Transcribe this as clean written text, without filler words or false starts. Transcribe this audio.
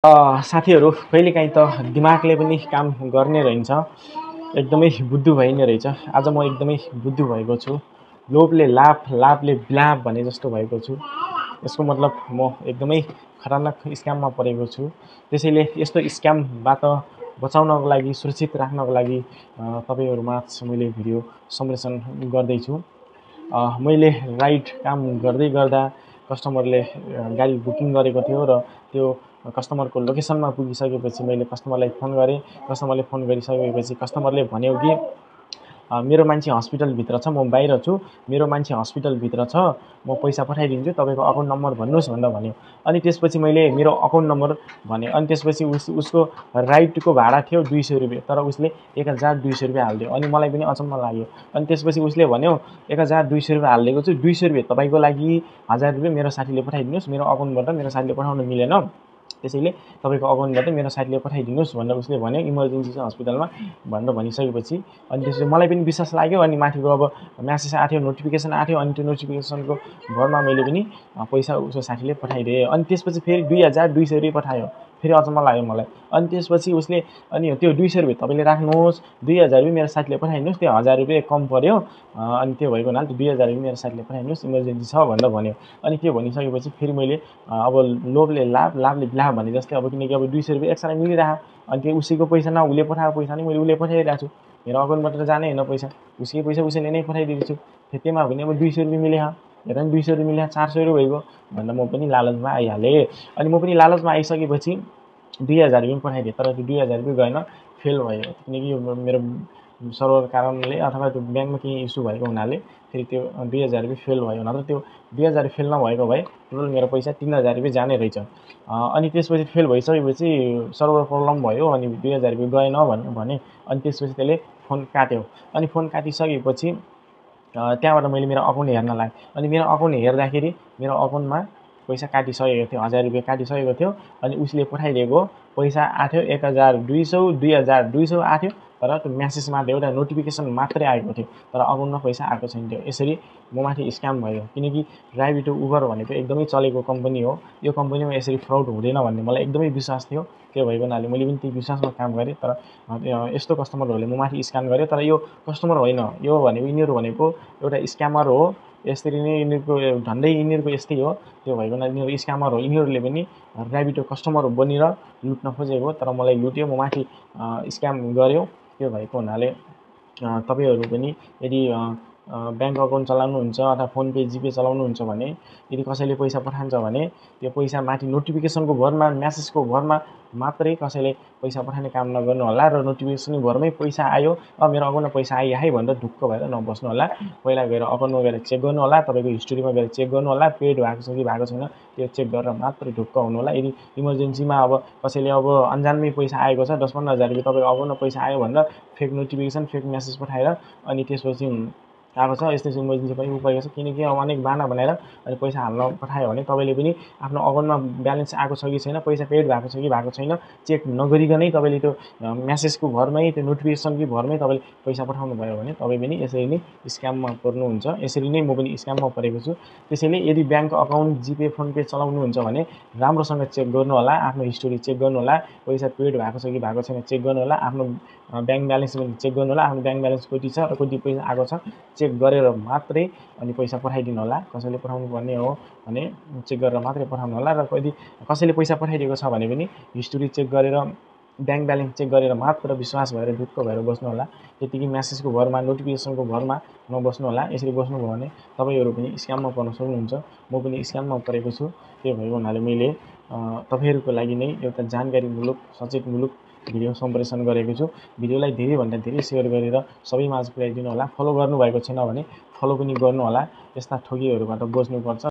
साथीहरू कहिलेकाहीँ त दिमागले पनि काम गर्ने रहन्छ। एकदमै बुद्धु भइने रहेछ। आज म एकदमै बुद्धु भएको छु। लोभले लाभ, लाभले विलाप भने जस्तो भएको छु। यसको मतलब म एकदमै खतरनाक स्क्याममा परेको छु। त्यसैले यस्तो स्क्यामबाट बचाउनको लागि, सुरक्षित राख्नको लागि तपाईहरुमाझ मैले भिडियो सम्प्रेषण गर्दैछु। मैले राइड काम गर्दै गर्दा कस्टमरले गाडी बुकिङ गरेको थियो र त्यो कस्टमरको लोकेसनमा पुगिसकेपछि मैले कस्टमरलाई फोन गरेँ। कस्टमरले फोन गरिसकेपछि कस्टमरले भन्यो कि मेरो मान्छे हस्पिटलभित्र छ, म बाहिर छु, मेरो मान्छे हस्पिटलभित्र छ, म पैसा पठाइदिन्छु, तपाईँको अकाउन्ट नम्बर भन्नुहोस् भनेर भन्यो। अनि त्यसपछि मैले मेरो अकाउन्ट नम्बर भने। अनि त्यसपछि उसको राइडको भाडा थियो 200 रुपैयाँ, तर उसले 1200 रुपैयाँ हालिदियो। अनि मलाई पनि अचम्म लाग्यो। अनि त्यसपछि उसले भन्यो 1200 रुपैयाँ हालिदिएको छु, 200 रुपैयाँ तपाईँको लागि, 1000 रुपैयाँ मेरो साथीले पठाइदिनुहोस्, मेरो अकाउन्टबाट मेरो साथीले पठाउन मिलेन, त्यसैले तपाईँको अकाउन्टबाट मेरो साथीले पठाइदिनुहोस् भनेर उसले भन्यो। इमर्जेन्सी छ हस्पिटलमा भनेर भनिसकेपछि अनि त्यसपछि मलाई पनि विश्वास लाग्यो। अनि माथिको अब म्यासेज आथ्यो, नोटिफिकेसन आथ्यो। अनि त्यो नोटिफिकेसनको भरमा मैले पनि पैसा उसको साथीले पठाइदिएँ। अनि त्यसपछि फेरि 2200 रुपैयाँ पठायो। फेरि अचम्म लाग्यो मलाई। अनि त्यसपछि उसले अनि त्यो 200 रुपैयाँ तपाईँले राख्नुहोस्, 2000 रुपैयाँ मेरो साथीले पठाइदिनुहोस्, त्यो 1000 रुपैयाँ कम पर्यो, अनि त्यो भएको हुनाले 2000 रुपैयाँ मेरो साथीले पठाइदिनुहोस्, इमर्जेन्सी छ भनेर भन्यो। अनि त्यो भनिसकेपछि फेरि मैले अब लोभले लाभ, लाभले विलाप भने जस्तै अब किनकि अब 200 रुपैयाँ एक्स्ट्रा मिलिरहेको, अनि त्यो उसैको पैसा न उसले पठाएको पैसा नि मैले उसले पठाइरहेको छु। मेरो अकाउन्टबाट त जानै होइन पैसा, उसकै पैसा उसैले नै पठाइदिएको छु। त्यतिमा भने अब 200 रुपैयाँ मिल्यो, हेर नि 200 रुपैयाँ मिल्यो, 400 रुपैयाँ भइगयो भनेर म पनि लालचमा आइहालेँ। अनि म पनि लालचमा आइसकेपछि 2000 रुपैयाँ पठाइदिएँ, तर त्यो 2000 रुपैयाँ गएन, फेल भयो। किनकि यो मेरो सर्भर कारणले अथवा त्यो ब्याङ्कमा केही इस्यु भएको हुनाले फेरि त्यो 2000 रुपैयाँ फेल भयो। नत्र त्यो 2000 फेल नभएको भए टोटल मेरो पैसा 3000 रुपैयाँ जाने रहेछ। अनि त्यसपछि फेल भइसकेपछि सर्भर प्रब्लम भयो, अनि 2000 रुपैयाँ गएन भने। अनि त्यसपछि त्यसले फोन काट्यो। अनि फोन काटिसकेपछि त्यहाँबाट मैले मेरो अकाउन्ट हेर्न लागेँ। अनि मेरो अकाउन्ट हेर्दाखेरि मेरो अकाउन्टमा पैसा काटिसकेको थियो, 1000 रुपैयाँ काटिसकेको थियो। अनि उसले पठाइदिएको पैसा आथ्यो 1200, 2200 आथ्यो, तर त्यो म्यासेजमा एउटा नोटिफिकेसन मात्रै आएको थियो, तर अकाउन्टमा पैसा आएको छैन थियो। यसरी म माथि स्क्याम भयो। किनकि राइबिटो, उबर भनेको एकदमै चलेको कम्पनी हो। यो कम्पनीमा यसरी फ्रड हुँदैन भन्ने मलाई एकदमै विश्वास थियो। त्यो भएको हुनाले मैले पनि त्यही विश्वासमा काम गरेँ। तर यस्तो कस्टमरहरूले म माथि स्क्याम गर्यो। तर यो कस्टमर होइन, यो भनेको यिनीहरू भनेको एउटा स्क्यामर हो। यसरी नै यिनीहरूको धन्दै यिनीहरूको यस्तै हो। त्यो भएको हुनाले यिनीहरू स्क्यामर हो। यिनीहरूले पनि राइबिटो कस्टमर बनेर लुट्न खोजेको, तर मलाई लुट्यो, म माथि स्क्याम गर्यो। त्यो भएको हुनाले तपाईहरु पनि यदि ब्याङ्क अकाउन्ट चलाउनुहुन्छ अथवा फोन पे, जिपे चलाउनुहुन्छ भने यदि कसैले पैसा पठान्छ भने त्यो पैसा माथि नोटिफिकेसनको भरमा, म्यासेजको भरमा मात्रै कसैले पैसा पठाउने काम नगर्नु होला। र नोटिफिकेसनको भरमै पैसा आयो, मेरो अकाउन्टमा पैसा आयो है भनेर ढुक्क भएर नबस्नु होला। पहिला गएर अकाउन्टमा गएर चेक गर्नु होला, तपाईको हिस्ट्रीमा गएर चेक गर्नु होला, पेड भएको छ कि भएको छैन त्यो चेक गरेर मात्रै ढुक्क हुनु होला। यदि इमर्जेन्सीमा अब कसैले अब अन्जानमै पैसा आएको छ, 10-15 हजार रुपैयाँ तपाईको अकाउन्टमा पैसा आयो भनेर फेक नोटिफिकेसन, फेक मेसेज पठाएर अनि त्यसपछि आएको छ, यस्तो इमर्जेन्सी पनि उपयोग छ, किनकि अनेक बाना बनाएर अनि पैसा हाल्न पठायो भने तपाईले पनि आफ्नो अकाउन्टमा ब्यालेन्स आएको छ कि छैन, पैसा पेड भएको छ कि भएको छैन चेक नगरिकनै तपाईले त्यो मेसेजको भरमै, त्यो नोटिफिकेसनको भरमै तपाईले पैसा पठाउनु भयो भने तपाई पनि यसरी नै स्क्याममा पर्नुहुन्छ। यसरी नै म पनि स्क्याममा परेको छु। त्यसैले यदि bank account, GPay, phone pay चलाउनुहुन्छ भने राम्रोसँग चेक गर्नु होला, आफ्नो हिस्ट्री चेक गर्नु होला, पैसा पेड भएको छ कि भएको छैन चेक गर्नु होला, आफ्नो ब्याङ्क ब्यालेन्स पनि चेक गर्नु होला, आफ्नो ब्याङ्क ब्यालेन्स कति छ र कति पैसा आएको छ चेक गरेर मात्रै अनि पैसा पठाइदिनु होला। कसैले पठाउनु पर्ने हो भने चेक गरेर मात्रै पठाउनु होला। र यदि कसैले पैसा पठाइदिएको छ भने पनि हिस्ट्री चेक गरेर, ब्याङ्क ब्यालेन्स चेक गरेर मात्र विश्वास भएर ढुक्क भएर बस्नु होला। त्यतिकै मेसेजको भरमा, नोटिफिकेसनको भरमा नबस्नु होला। यसरी बस्नुभयो भने तपाईहरु पनि स्क्याममा पर्न सक्नुहुन्छ। म पनि स्क्याममा परेको छु। त्यो भएको हुनाले मैले तपाईहरुको लागि नै एउटा जानकारीमूलक, सचेतमूलक भिडियो सम्प्रेषण गरेको छु। भिडियोलाई धेरैभन्दा धेरै शेयर गरेर सबैमाझ पुर्याइदिनु होला। फलो गर्नुभएको छैन भने फलो पनि गर्नु होला। यस्ता ठगीहरुबाट बच्नुपर्छ।